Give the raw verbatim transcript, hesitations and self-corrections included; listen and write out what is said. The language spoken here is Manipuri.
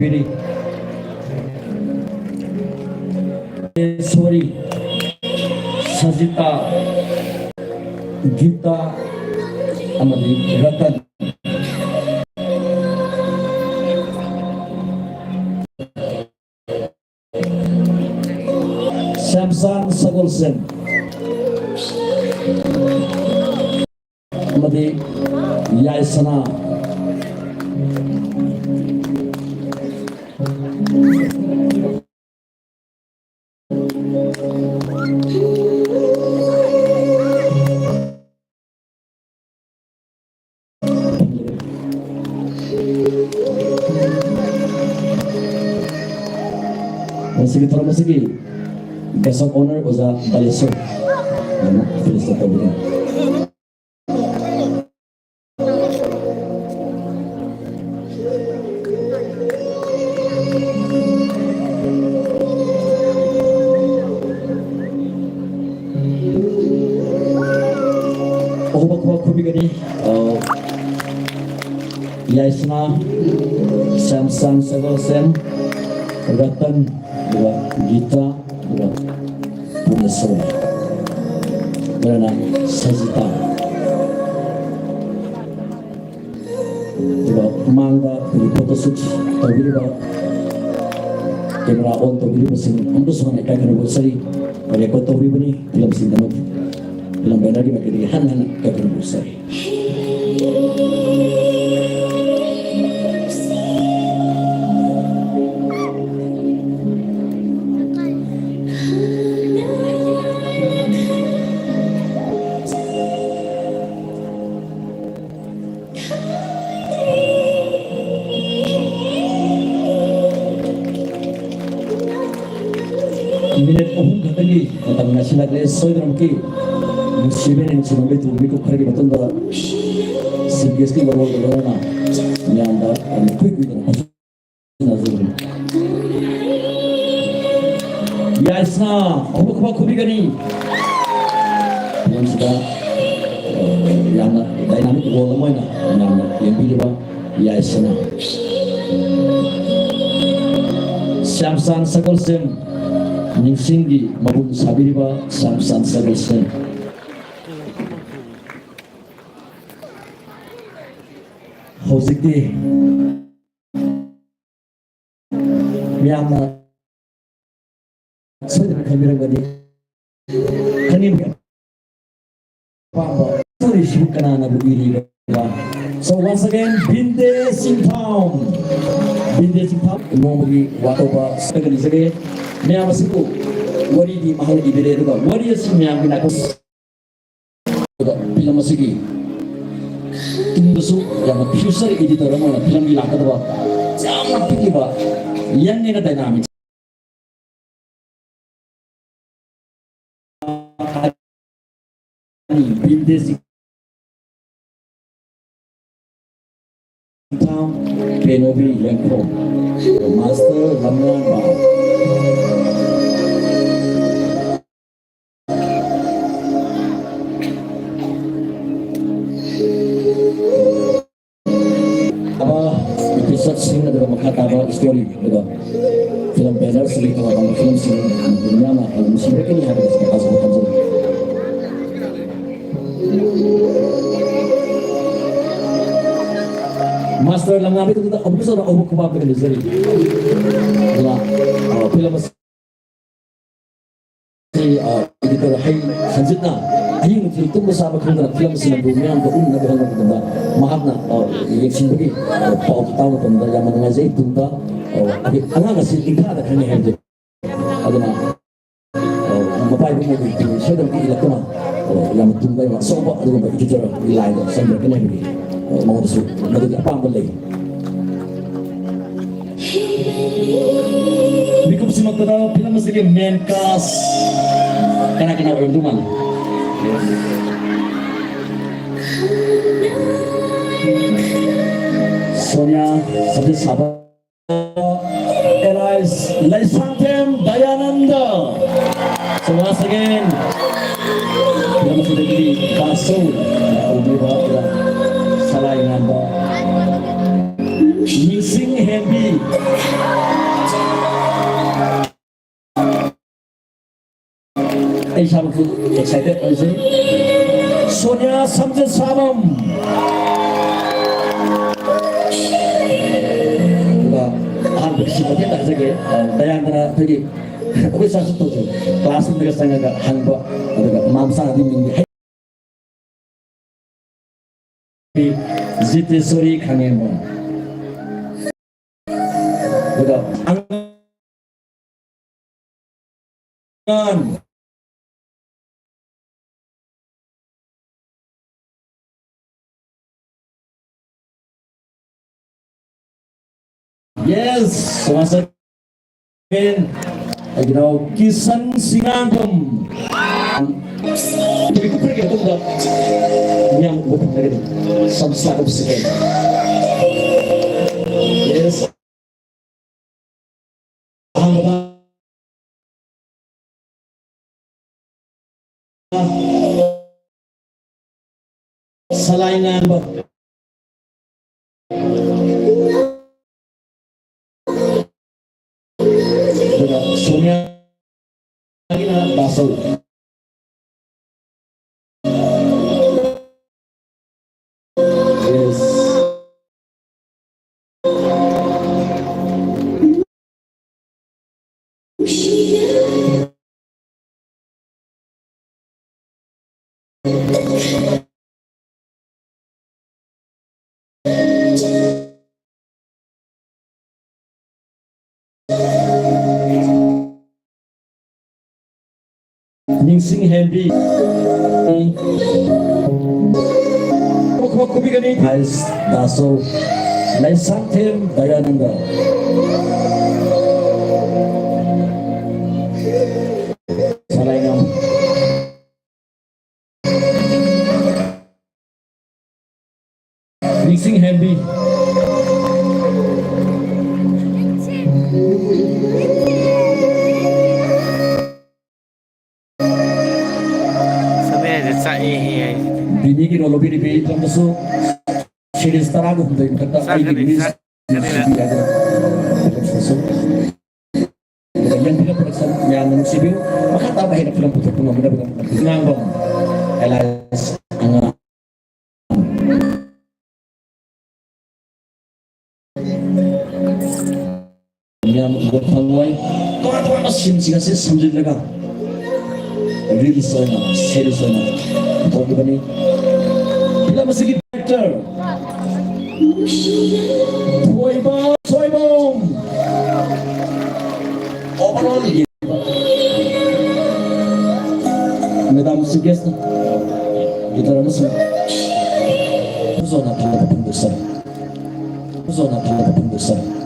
ꯄꯤꯔꯤ꯫ ꯁꯣꯔꯤ, ꯁꯖꯤꯇꯥ, ꯒꯤꯇꯥ ꯑꯃꯗꯤ ꯔꯇꯟ꯫ ꯁꯦꯝꯁꯥꯟ ꯁꯒꯣꯜꯁꯦꯝ ꯑꯃꯗꯤ ꯌꯥꯏꯁꯅꯥ꯫ ꯉꯁꯤꯒꯤ ꯊꯧꯔꯝ ꯑꯁꯤꯒꯤ Guest of Honour ꯑꯣꯖꯥ ꯕꯥꯂꯦꯁꯣꯔ ꯑꯗꯨꯅ felicitate ꯇꯧꯕꯤꯒꯅꯤ꯫ ꯑꯍꯨꯝꯃꯛ ꯈꯨꯕꯥꯛ ꯈꯨꯕꯤꯒꯅꯤ꯫ ꯑ, ꯌꯥꯏꯁꯅꯥ, ꯁꯦꯝꯁꯥꯟ ꯁꯒꯣꯜꯁꯦꯝ, ꯔꯇꯟ, ꯑꯗꯨꯒ ꯒꯤꯇꯥ, ꯑꯗꯨꯒ ꯄꯨꯔꯅꯦꯁꯣꯔꯤ꯫ ꯂꯣꯏꯅꯅ ꯁꯖꯤꯇꯥ꯫ ꯑꯗꯨꯒ ꯃꯃꯥꯡꯗ ꯑꯩꯈꯣꯏꯒꯤ photo shoot ꯇꯧꯕꯤꯔꯤꯕ, camera on ꯇꯧꯕꯤꯔꯤꯕꯁꯤꯡ ꯑꯃꯨꯛꯀꯁꯨ ꯍꯟꯅ ꯏꯀꯥꯏ ꯈꯨꯝꯅꯕ ꯎꯠꯆꯔꯤ꯫ Record ꯇꯧꯕꯤꯕꯅꯤ ꯐꯤꯂꯝꯁꯤꯡꯗꯃꯛ꯫ ꯐꯤꯂꯝ banner ꯒꯤ ꯃꯥꯏꯀꯩꯗꯒꯤ ꯍꯟꯅ ꯍꯟꯅ ꯏꯀꯥꯏ ꯈꯨꯝꯅꯕ ꯎꯠꯆꯔꯤ꯫ Minute ꯑꯍꯨꯝ ꯈꯛꯇꯒꯤ ꯃꯇꯝ ꯉꯥꯏꯁꯤꯜꯂꯛꯂꯦ꯫ ꯁꯣꯏꯗꯅꯃꯛꯀꯤ ꯅꯨꯡꯁꯤꯕꯅꯤ, ꯅꯨꯡꯁꯤꯕ ꯃꯤꯀꯨꯞ ꯈꯔꯒꯤ ꯃꯇꯨꯡꯗ ꯁꯤ ꯕꯤ ꯑꯦꯁꯀꯤ ꯋꯥꯔꯣꯜꯒ ꯂꯣꯏꯅꯅ ꯃꯤꯌꯥꯝꯗ ꯌꯥꯝꯅ ꯏꯀꯨꯏ ꯀꯨꯏꯗꯅ ꯈꯨꯠꯁꯨ ꯈꯨꯠꯁꯨ ꯈꯨꯠꯁꯨ ꯌꯥꯏꯁꯅꯥ ꯑꯃꯨꯛ ꯈꯨꯕꯥꯛ ꯈꯨꯕꯤꯒꯅꯤ꯫ ꯐꯤꯂꯝꯁꯤꯗ, ꯑ, ꯌꯥꯝꯅ dynamic role ꯑꯃ ꯑꯣꯏꯅ ꯃꯌꯥꯝꯅ ꯌꯦꯡꯕꯤꯔꯤꯕ ꯌꯥꯏꯁꯅꯥ꯫ ꯁ꯭ꯌꯥꯝꯆꯥꯟ ꯁꯒꯣꯜꯁꯦꯝ, ꯅꯤꯡꯁꯤꯡꯒꯤ ꯃꯕꯨꯡ ꯁꯥꯕꯤꯔꯤꯕ ꯁ꯭ꯌꯥꯝꯆꯥꯟ ꯁꯒꯣꯜꯁꯦꯝ꯫ ꯍꯧꯖꯤꯛꯇꯤ ꯃꯌꯥꯝꯅ ꯁꯣꯏꯗꯅ ꯈꯟꯕꯤꯔꯝꯒꯅꯤ꯫ ꯈꯟꯅꯤꯡꯕ ꯑꯄꯥꯝꯕ ꯁ꯭ꯇꯣꯔꯤꯁꯤꯕꯨ ꯀꯅꯥꯅꯕꯨ ꯏꯔꯤꯕ? So once again, ꯕꯤꯟꯗꯦ ꯆꯤꯡꯊꯥꯝ, ꯕꯤꯟꯗꯦ ꯆꯤꯡꯊꯥꯝ ꯅꯣꯡꯃꯒꯤ ꯋꯥ ꯇꯧꯕ ꯁꯛꯇꯒ ꯂꯤꯖꯒꯦ꯫ ꯃꯌꯥꯝ ꯑꯁꯤꯕꯨ ꯋꯥꯔꯤꯗꯤ ꯃꯍꯥꯛꯅ ꯏꯕꯤꯔꯦ, ꯑꯗꯨꯒ ꯋꯥꯔꯤ ꯑꯁꯤ ꯃꯌꯥꯝꯒꯤ ꯅꯥꯀꯣꯡ ꯑꯗꯨꯒ ꯐꯤꯂꯝ ꯑꯁꯤꯒꯤ ꯇꯨꯡꯗꯁꯨ ꯌꯥꯝꯅ future editor ꯑꯃ ꯑꯣꯏꯅ ꯐꯤꯂꯝꯒꯤ ꯂꯥꯛꯀꯗꯕ ꯌꯥꯝꯅ ꯄꯤꯛꯂꯤꯕ young and dynamic ꯕꯤꯟꯗꯦꯁ ꯀꯦꯅꯣꯕꯤ ꯂꯦꯡꯈꯣ, ꯃꯥꯁꯇꯔ ꯂꯝꯉꯥꯟꯕ꯫ ꯑꯕ episode ꯁꯤꯡ ꯑꯗꯨꯒ ꯃꯈꯥ ꯇꯥꯕ story ꯑꯗꯨꯒ film banner ꯁꯤꯡꯒꯤ ꯇꯣꯉꯥꯟ ꯇꯣꯉꯥꯟꯕ film ꯁꯤꯡ ꯃꯌꯥꯝꯅ ꯍꯦꯟꯅ ꯅꯨꯡꯁꯤꯕꯤꯔꯛꯀꯅꯤ ꯍꯥꯏꯕ ꯑꯁꯤ ꯊꯥꯖꯕ ꯊꯝꯖꯔꯤ꯫ ꯃꯥꯁꯇꯔ ꯂꯝꯉꯥꯟꯕꯒꯤꯗꯃꯛꯇ ꯑꯃꯨꯛꯀꯁꯨ ꯑꯍꯧꯕ ꯈꯨꯕꯥꯛ ꯑꯃ ꯂꯩꯖꯔꯤ꯫ ꯑꯗꯨꯅ, ꯑ, film ꯑꯁꯤ ꯁꯤ, ꯑ, editor ꯍꯩ ꯁꯟꯖꯤꯠꯅ ꯑꯍꯤꯡ ꯅꯨꯡꯊꯤꯜ ꯇꯨꯝꯕ ꯆꯥꯕ ꯈꯪꯗꯅ film ꯑꯁꯤ ꯃꯌꯥꯝꯗ ꯎꯠꯅꯕ ꯍꯣꯠꯅꯕ ꯃꯇꯝꯗ ꯃꯍꯥꯛꯅ, ꯑ, ꯌꯦꯡꯁꯤꯟꯕꯒꯤ, ꯑ, ꯄꯥꯎꯗꯨ ꯇꯥꯕ ꯃꯇꯝꯗ ꯌꯥꯝꯅ ꯅꯨꯡꯉꯥꯏꯖꯩ꯫ ꯇꯨꯡꯗ, ꯑ, ꯑꯉꯥꯡ ꯑꯁꯤ ꯏꯝꯐꯥꯜꯗ ꯈꯪꯉꯦ ꯍꯥꯏꯕꯗꯨ꯫ ꯑꯗꯨꯅ, ꯑ, ꯃꯄꯥ ꯏꯕꯨꯡꯉꯣꯒꯤ ꯇꯤꯝ ꯁꯣꯏꯗꯅ ꯏꯜꯂꯛꯇꯨꯅ, ꯑ, ꯌꯥꯝꯅ ꯇꯨꯡꯗ ꯌꯥꯝꯅ ꯑꯆꯧꯕ ꯑꯗꯨꯒꯨꯝꯕ editor ꯒꯤ line ꯗ ꯆꯪꯕꯤꯔꯛꯀꯅꯤ ꯍꯥꯏꯕꯒꯤ, ꯑ, ꯃꯉꯣꯟꯗꯁꯨ ꯃꯗꯨꯒꯤ ꯑꯄꯥꯝꯕ ꯂꯩ꯫ ꯃꯤꯀꯨꯞꯁꯤꯃꯛꯇꯗ film ꯑꯁꯤꯒꯤ main cast ꯀꯅꯥ ꯀꯅꯥ ꯑꯣꯏꯔꯝꯗꯧ ꯃꯥꯜꯂꯤ? ꯁꯣꯅꯤꯌꯥ, ꯁꯕꯖꯦꯛ ꯁꯥꯕ, alias Leishangthem Dayananda. So once again, film ꯑꯁꯤꯗꯒꯤ cast ꯇꯧꯕꯤꯕ ꯁꯂꯥꯏ ꯉꯥꯟꯕ꯫ ꯃꯤꯁꯤꯡ ꯍꯦꯝꯕꯤ꯫ ꯑꯩ ꯏꯁꯥꯃꯛꯁꯨ excited ꯑꯣꯏꯖꯩ꯫ ꯁꯣꯅꯤꯌꯥ ꯁꯝꯖꯦꯠꯁꯥꯕꯝ꯫ ꯑꯗꯨꯒ ꯑꯍꯥꯟꯕꯗ ꯁꯤ ꯃꯇꯦꯡ ꯇꯥꯖꯒꯦ꯫ ꯑ, ꯗꯌꯥꯟꯗꯅ ꯑꯩꯈꯣꯏꯒꯤ, ꯑꯩꯈꯣꯏ ꯆꯥꯛꯁꯨ ꯇꯧꯖꯩ꯫ Class ꯔꯨꯝꯗꯒ ꯆꯪꯉꯒ ꯍꯪꯕ, ꯑꯗꯨꯒ ꯃꯥ ꯃꯁꯥꯅꯗꯤ ꯃꯤꯡꯗꯤ ꯍꯩ-, ꯖꯤꯇꯦꯁꯣꯔꯤ ꯈꯥꯉꯦꯝꯕꯝ꯫ ꯑꯗꯨꯒ ꯑꯉꯥꯡ Yes, once again, you know, Kisan ꯁꯤꯡꯉꯥꯝꯕꯝ꯫ ꯅꯨꯃꯤꯠ ꯀꯨꯟꯊ꯭ꯔꯥꯒꯤ ꯃꯇꯨꯡꯗ ꯃꯤꯌꯥꯝ ꯎꯕ ꯐꯪꯂꯒꯅꯤ꯫ Some slap of second. Yes. ꯑꯍꯥꯟꯕꯗ ꯁꯂꯥꯏ ꯉꯥꯟꯕ꯫ ꯑꯗꯨꯒ ꯁꯣꯅꯤꯌꯥꯒꯤꯅ ꯕꯥꯁꯧ꯫ Yes. ꯅꯤꯡꯁꯤꯡ ꯍꯦꯝꯕꯤ꯫ ꯈꯨꯕꯤꯒꯅꯤ꯫ ꯍꯥꯏꯁ ꯗꯥꯁꯣ꯫ ꯂꯩꯁꯥꯡꯊꯦꯝ ꯗꯌꯥꯅꯟꯗ꯫ ꯁꯂꯥꯏꯉꯝ꯫ ꯅꯤꯡꯁꯤꯡ ꯍꯦꯝꯕꯤ꯫ ꯁꯃꯦꯁꯦ ꯆꯥꯛꯑꯦꯍꯦ ꯍꯥꯏꯁꯤꯗꯤ꯫ ꯕꯤꯅꯤꯒꯤ ꯔꯣꯜ ꯂꯧꯕꯤꯔꯤꯕꯤ ꯂꯝꯗꯁꯨ ꯁꯤꯔꯤꯁ ꯇꯔꯥꯒ ꯍꯨꯝꯗꯣꯏ ꯃꯊꯛꯇ ꯑꯩꯒꯤ ꯆꯥꯛꯀꯅꯤ, ꯃꯤꯁ ꯆꯥꯛꯀꯅꯤ꯫ ꯌꯦꯡꯕꯤꯔ production ꯃꯌꯥꯝꯅ ꯅꯨꯡꯁꯤꯕꯤꯌꯨ꯫ ꯃꯈꯥ ꯇꯥꯕ ꯍꯦꯟꯅ ꯐꯤꯂꯝ ꯄꯨꯊꯣꯛꯄ ꯉꯝꯅꯕꯒꯤꯗꯃꯛ ꯉꯥꯡꯕ ꯑꯦꯂꯥꯏꯟꯁ ꯑꯉꯥꯡ ꯃꯤꯌꯥꯝ ꯎꯕ ꯐꯪꯂꯣꯏ꯫ ꯇꯣꯉꯥꯟ ꯇꯣꯉꯥꯟꯕ ꯁꯤꯟꯁꯤꯡ ꯑꯁꯤ ꯁꯝꯖꯤꯜꯂꯒ ꯔꯤꯜꯁ ꯑꯣꯏꯅ, ꯁꯦꯔꯤꯁ ꯑꯣꯏꯅ ꯄꯨꯊꯣꯛꯂꯤꯕꯅꯤ꯫ ꯐꯤꯂꯝ ꯑꯁꯤꯒꯤ ꯗꯥꯏꯔꯦꯛꯇꯔ ꯊꯣꯏꯕ ꯁꯣꯏꯕꯝ꯫ ꯑꯣꯚꯔꯑꯣꯜ ꯌꯦꯡꯕ ꯃꯦꯗꯥꯝ ꯆꯤꯐ ꯒꯦꯁ ꯒꯤꯇꯔ ꯑꯃꯁꯨꯡ ꯖꯣꯅꯥꯊꯟ ꯐꯣꯡꯗꯣꯛꯆꯔꯤ꯫ ꯖꯣꯅꯥꯊꯟ ꯐꯣꯡꯗꯣꯛꯆꯔꯤ꯫